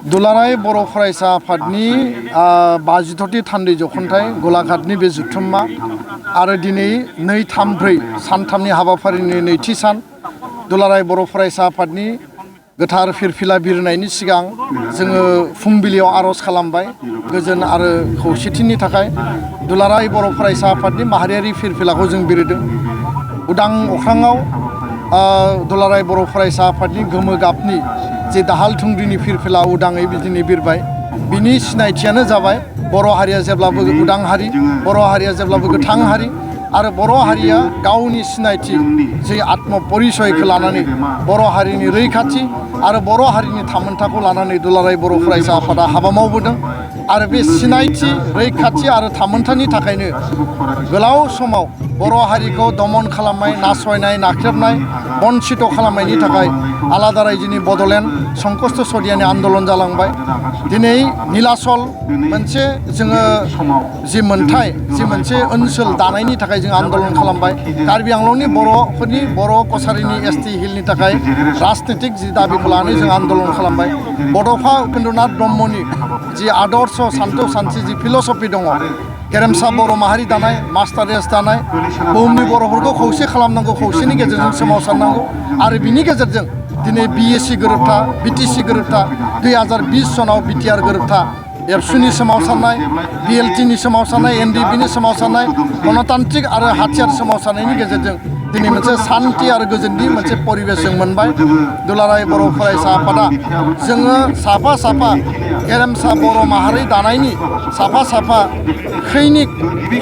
दुलाराय बर' फरायसा आफादनि 52थि थान्दै जख'न्थाइ गलाघाटनि बे जुथुम्मा आरो दिनै 2-3-4 सानथामनि हाबाफारिनि नैथि सान दुलाराय बर' फरायसा आफादनि गोथार फिरफिला बिरनायनि सिगां जोङो फुंबिलियाव आर'ज खालामबाय गोजोन आरो खौसेथिनि थाखाय दुलाराय बर' फरायसा आफादनि माहारियारि फिरफिलाखौ जों बिरदों उदां अख्राङाव दुलाराय बर' फरायसा आफादनि गोमो गाबनि जे दाहाल थुंग्रिनि फिरफिला उदाङै बिदिनो बिरबाय बिनि सिनायथियानो जाबाय बर' हारिया जेब्लाबो उदां हारि बर' हारिया जेब्लाबो गोथां हारि आरो बर' हारिया गावनि सिनायथि जे आत्म परिचयखौ लानानै बर' हारिनि रैखाथि आरो बर' हारिनि थामोनथाखौ लानानै दुलाराय बर' फरायसा आफादा हाबा मावबोदों आरो बे सिनायथि रैखाथि आरो थामोनथानि थाखायनो गोलाव समाव बर' हारिखौ दमन खालामनाय नासयनाय नाख्रेबनाय बन्सित खालामनायनि थाखाय आलादा रायजोनि बड'लेण्ड संकष्ट सदियानि आन्दलन जालांबाय दिनै नीलाचल मोनसे जोङो जि मोनथाय जि मोनसे ओनसोल दानायनि थाखाय जों आन्दलन खालामबाय कार्बि आंलंनि बर'फोरनि बर' कसारिनि एसटि हिलनि थाखाय राजनीतिक जि दाबिखौ लानानै जों आन्दलन खालामबाय बड'फा उपेन्द्रनाथ ब्रह्मनि जि आदर्श सान्थौ सान्थि जि फिलसफि दङ गेरेमसा बर' माहारि दानाय मास्टारेस दानाय बुहुमनि बर'फोरखौ खौसे खालामनांगौ खौसेनि गेजेरजों सोमावसारनांगौ आरो बिनि गेजेरजों दिनै बिएससि गोरोबथा बिटिसि गोरोबथा 2020 सनाव बिटिआर गोरोबथा एबसुनि सोमावसारनाय बिएलटिनि सोमावसारनाय एनडिपिनि सोमावसारनाय गणतान्त्रिक आरो हाथियार सोमावसारनायनि गेजेरजों दिनै मोनसे शान्ति आरो गोजोननि मोनसे परिबेश जों मोनबाय दुलाराय बर' फरायसा आफादा जोङो साफा साफा गेरेमसा बर' माहारि दानायनि साफा साफा खैनिक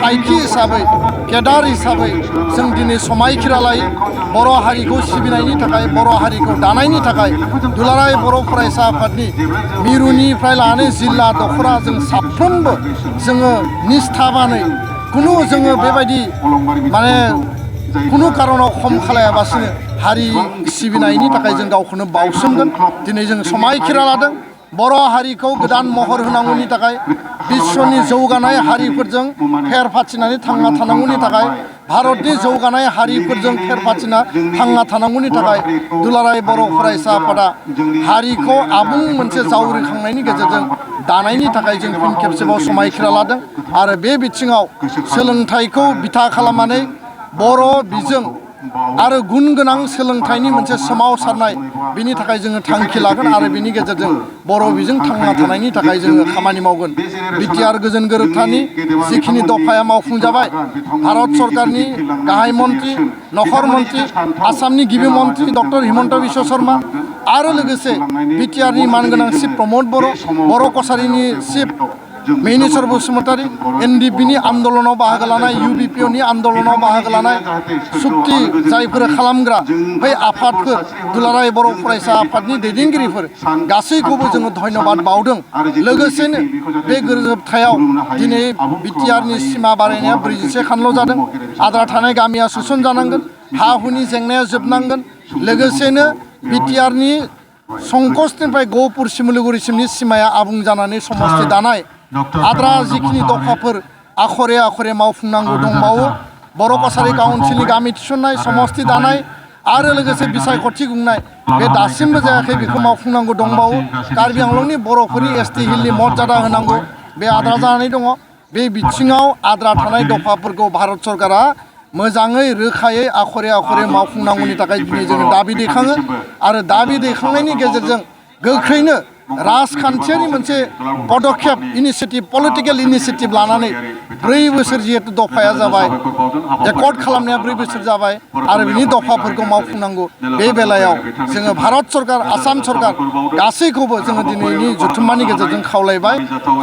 आइखि हिसाबै केदार हिसाबै जों दिनै समायखिरा लायो बर' हारिखौ सिबिनायनि थाखाय बर' हारिखौ दानायनि थाखाय दुलाराय बर' फरायसा आफादनि मिरुनिफ्राय लानानै जिल्ला दख'रा जों साफ्रोमबो जोङो निस्थाबानै खुनु जोङो बेबायदि माने खुनु कारनाव खम खालायाबासिनो हारि सिबिनायनि थाखाय जों गावखौनो बावसोमगोन दिनै जों समायखिरा लादों बर' हारिखौ गोदान महर होनांगौनि थाखाय बिश्वनि जौगानाय हारिफोरजों फेर फाथिनानै थांना थानांगौनि थाखाय भारतनि जौगानाय हारिफोरजों फेर फाथिना थांना थानांगौनि थाखाय दुलाराय बर' फरायसा आफादा हारिखौ आबुं मोनसे जावरिखांनायनि गेजेरजों दानायनि थाखाय जों फिन खेबसेबाव समायखिरा लादों आरो बे बिथिङाव सोलोंथाइखौ बिथा खालामनानै बर' बिजों आरो गुन गोनां सोलोंथाइनि मोनसे सोमावसारनाय बिनि थाखाय जोङो थांखि लागोन आरो बिनि गेजेरजों बर' बिजों थांना थानायनि थाखाय जोङो खामानि मावगोन बिटिआर गोजोन गोरोबथानि जिखिनि दफाया मावफुंजाबाय भारत सरकारनि गाहाय मन्त्रि नखर मन्त्रि आसामनि गिबि मन्त्रि डक्टर हिमन्त बिश्व शर्मा आरो लोगोसे बिटिआरनि मानगोनां चिफ प्रमद बर' कसारिनि चिफ मेनिसर बसुमतारी एनडिपिनि आन्दलनाव बाहागो लानाय इउबिपिअनि आन्दलनाव बाहागो लानाय सुक्ति जायफोर खालामग्रा बै आफादफोर दुलाराय बर' फरायसा आफादनि दैदेनगिरिफोर गासैखौबो जोङो धन्यबाद बावदों लोगोसेनो बे गोरोबथायाव दिनै बिटिआरनि सिमा बारायनाया 47 खानल' जादों आद्रा थानाय गामिया सोसनजानांगोन हा हुनि जेंनाया जोबनांगोन लोगोसेनो बिटिआरनि संकष्टनिफ्राय गहपुर सिमलिगुरिसिमनि सिमाया आबुं जानानै समस्ति दानाय आद्रा जिखिनि दफाफोर आखरे आखरे मावफुंनांगौ दंबावो बर' कसारि काउन्सिलनि गामि थिसननाय समस्ति दानाय आरो लोगोसे बिसायख'थि खुंनाय बे दासिमबो जायाखै बेखौ मावफुंनांगौ दंबावो कार्बि आंलंनि बर'फोरनि एसटि हिलनि मर्यादा होनांगौ बे आद्रा जानानै दङ बे बिथिङाव आद्रा थानाय दफाफोरखौ भारत सरकारा मोजाङै रोखायै आखरे आखरे मावफुंनांगौनि थाखाय दिनै जोङो दाबि दैखाङो आरो दाबि दैखांनायनि गेजेरजों गोख्रैनो राजखान्थियारि मोनसे पदक्षेप इनिसियेटिभ पलिटिकेल इनिसियेटिभ लानानै 4 बोसोर जिहेतु दफाया जाबाय एकर्ड खालामनाया 4 बोसोर जाबाय आरो बिनि दफाफोरखौ मावफुंनांगौ बे बेलायाव जोङो भारत सरकार आसाम सरकार गासैखौबो जोङो दिनैनि जथुम्मानि गेजेरजों खावलायबाय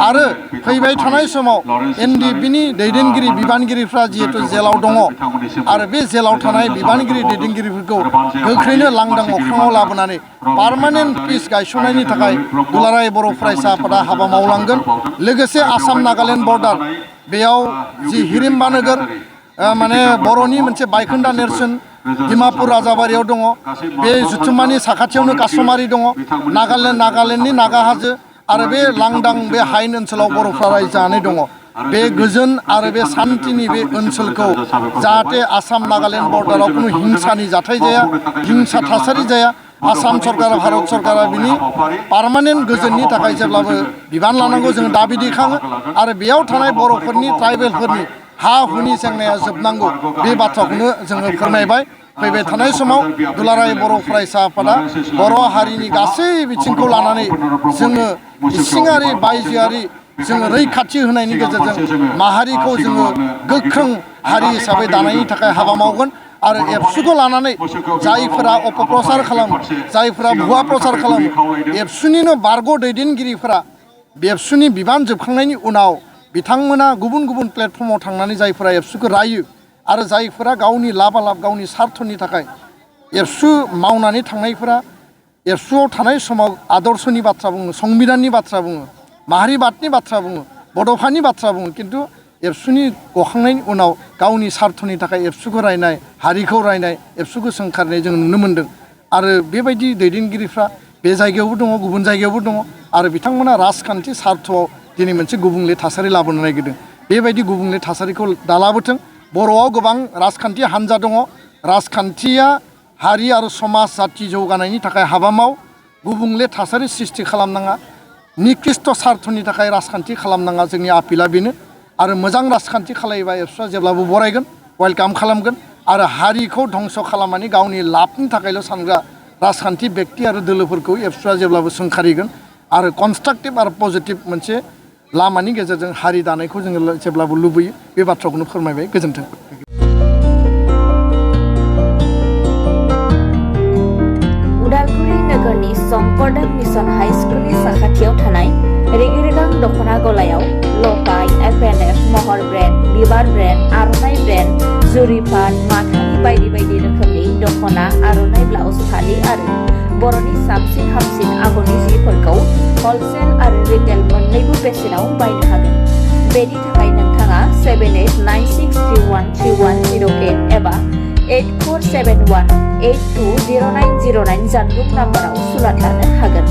आरो फैबाय थानाय समाव एनडिपिनि दैदेनगिरि बिबानगिरिफ्रा जिहेतु जेलाव दङ आरो बे जेलाव थानाय बिबानगिरि दैदेनगिरिफोरखौ गोख्रैनो लांदां अख्राङाव लाबोनानै पार्मानेन्ट पिस गायसननायनि थाखाय दुलाराय बर' फरायसा आफादा हाबा मावलांगोन लोगोसे आसाम नागालेण्ड बर्डार बेयाव जि हिरिम्बा नोगोर माने बर'नि मोनसे बायखोन्दा नेरसोन डिमापुर राजाबारियाव दङ बे जुथुम्मानि साखाथियावनो कासमारि दङ नागालेण्डनि नागा हाजो आरो बे लांदां बे हायेन ओनसोलाव बर'फ्रा रायजो जानानै दङ बे गोजोन आरो बे शान्तिनि बे ओनसोलखौ जाहाथे आसाम नागालेण्ड बर्डाराव कुनु हिंसानि जाथाय जाया हिंसा थासारि जाया आसाम सरकार भारत सरकारा बिनि पार्मानेन्ट गोजोननि थाखाय जेब्लाबो बिबान लानांगौ जों दाबि दैखाङो आरो बेयाव थानाय बर'फोरनि ट्राइबेलफोरनि हा हुनि जेंनाया जोबनांगौ बे बाथ्राखौनो जोङो फोरमायबाय फैबाय थानाय समाव दुलाराय बर' फरायसा आफादा बर' हारिनि गासै बिथिंखौ लानानै जोङो इसिङारि बायजोआरि जोङो रैखाथि होनायनि गेजेरजों माहारिखौ जोङो गोख्रों हारि हिसाबै दानायनि थाखाय हाबा मावगोन आरो एबसुखौ लानानै जायफोरा अपप्रचार खालामो जायफोरा भुवा प्रचार खालामो एबसुनिनो बारग' दैदेनगिरिफोरा एबसुनि बिबान जोबखांनायनि उनाव बिथांमोना गुबुन गुबुन प्लेटफर्माव थांनानै जायफोरा एबसुखौ रायो आरो जायफोरा गावनि लाबालाब गावनि स्वार्थनि थाखाय एबसु मावनानै थांनायफोरा एबसुआव थानाय समाव आदर्शनि बाथ्रा बुङो संबिधाननि बाथ्रा बुङो माहारिबादनि बाथ्रा बुङो बड'फानि बाथ्रा बुङो खिन्थु एबसुनि गखांनायनि उनाव गावनि स्वार्थनि थाखाय एबसुखौ रायनाय हारिखौ रायनाय एबसुखौ सोंखारनाय जों नुनो मोन्दों आरो बेबायदि दैदेनगिरिफ्रा बे जायगायावबो दङ गुबुन जायगायावबो दङ आरो बिथांमोना राजखान्थि स्वार्थआव दिनै मोनसे गुबुंले थासारि लाबोनो नागिरदों बेबायदि गुबुंले थासारिखौ दालाबोथों बर'आव गोबां राजखान्थि हान्जा दङ राजखान्थिया हारि आरो समाज जाथि जौगानायनि थाखाय हाबा माव गुबुंले थासारि सृष्टि खालामनाङा निकृष्ट स्वार्थनि थाखाय राजखान्थि खालामनाङा जोंनि आपिला बेनो आरो मोजां राजखान्थि खालायोबा एबसुआ जेब्लाबो बरायगोन वेलकाम खालामगोन आरो हारिखौ धंस खालामनानै गावनि लाबनि थाखायल' सानग्रा राजखान्थि बेक्ति आरो दोलोफोरखौ एबसुआ जेब्लाबो सोंखारिगोन आरो कनस्ट्राक्टिभ आरो पजिटिभ मोनसे लामानि गेजेरजों हारि दानायखौ जोङो जेब्लाबो लुबैयो बे बाथ्राखौनो फोरमायबाय गोजोन्थों। उदालगुरि नोगोरनि संकरदेव मिशन हाई स्कुलनि साखाथियाव थानाय रेगे-रेगां दख'ना गलायाव लफाय एफ&एफ महर ब्रेन्ड बिबार ब्रेन्ड आर'नाइ ब्रेन्ड जुरि पाट माथानि बायदि बायदि रोखोमनि दख'ना आर'नाइ ब्लाउस फालि आरो बर'नि साबसिन हामसिन आगरनि जिफोरखौ हलसेल आरो रिटेल मोन्नैबो बेसेनाव बायनो हागोन बेनि थाखाय नोंथाङा 7896313108 एबा 8471820909 जानबुं नाम्बाराव सुलाद लानो हागोन।